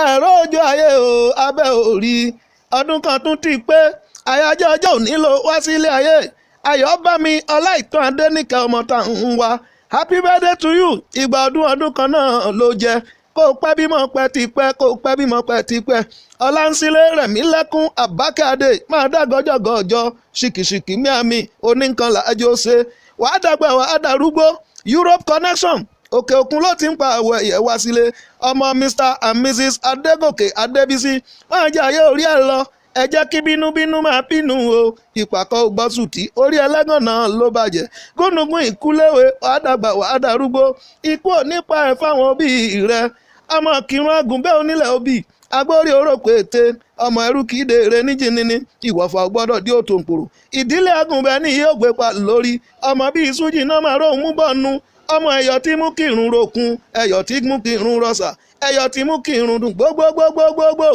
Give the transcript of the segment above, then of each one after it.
Ẹ̀rọ ojú ayé o, abẹ́ òrí ọdún kan tún ti pé. Àyájọ́ ọjọ́ òní ló wá sílé ayé. Ayọ̀bámi Ọláìtàn Adéníkẹ́, ọmọ tá ń wá, happy birthday to you. Ìgbà ọdún ọdún kan náà ló jẹ́. Kó o pẹ́ bímọ pẹ́ ti pẹ́, kó o pẹ́ bímọ pẹ́ ti pẹ́. Ọlánsílẹ̀ Rẹ̀mílẹ́kún Àbákẹ́adé máa dá gọ́jọ́gọ́jọ́ ṣìkìṣìkì míàmì oníkan làájọ ṣe. Wàá dàgbà, wàá darúgbó. Europe Connection, òkè òkun ló ti ń pa àwọ̀ ẹ̀yẹ wá sílé. Ọmọ Mr and Mrs Adégòkè Adébísí, máa jẹ́ ayé orí ẹ̀ lọ. Ẹ jẹ́ kí bínúbínú máa bínú o. Ìpàkọ́ gbọ́sùtì, orí ẹlẹ́gàn náà ló bàjẹ́. Gúnugún ìkúléwé, wàá dàgbà, wàá darúgbó. Ikú ò nípa ẹ̀ fáwọn òbí rẹ̀. Ọmọ kírun agùnbẹ́ onílẹ̀ òbí agbórí orókò ète. Ọmọ ẹrú kì í dèrè níjìnnìní, ìwọ̀fà gbọ́dọ̀ dí òtò òǹpòrò. Ìdílé agùnbẹ́ ní yóò gbé pa lórí. Ọmọ bíi sújì náà máa róhun mú bọ́ọ̀nù. Ọmọ ẹ̀yọ̀ tí mú kí irun rokun, ẹ̀yọ̀ tí mú kí irun rọ̀ṣà, ẹ̀yọ̀ tí mú kí irun dùn gbogbogbogbogbò.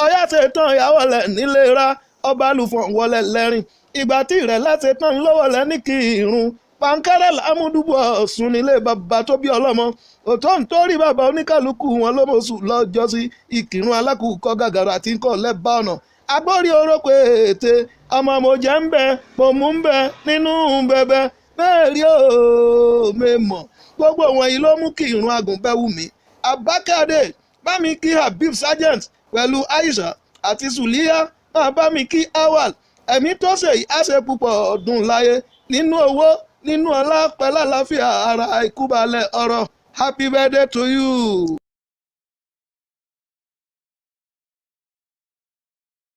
Ọ̀yá ṣe tán ìyàwó lẹ̀ nílé ra ọba lùfọ̀n wọlé lẹ́rìn. Ìgbà tí ìrẹ̀lẹ̀ ṣe tán lọ́wọ́ lẹ́ ní kí irun pankẹ́rẹ́ lámúdúgbò ọ̀sùn nílé bàbá tó bí ọlọ́mọ. Òtó ń torí bàbá oníkàlùkù wọn ló mọ̀ọ́sù lọ́jọ́sí. Ìkírun alákùúkọ gàgàrà tí ń kọ́ lẹ́bàá ọ̀nà. Agbórí orókò ètè ọmọ, mo jẹ́ ń bẹ, mo mú ń bẹ nínú bẹbẹ bẹ́ẹ̀ rí o mẹ́mọ̀. Gbogbo wọ̀nyí ló mú kí irun agùnbẹ́ wù mí. Abákẹ́adé, bá mi kí Habib Sergeant pẹ̀lú Aisha àti Suliya. Máa bá mi kí Awal. Ẹ̀mí tó ṣe yìí á ṣe púpọ̀ ọdún láyé, nínú owó, nínú ọlá, pẹ̀lú àlàáfíà ara, ìkúbalẹ̀ ọ̀rọ̀. Happy birthday to you.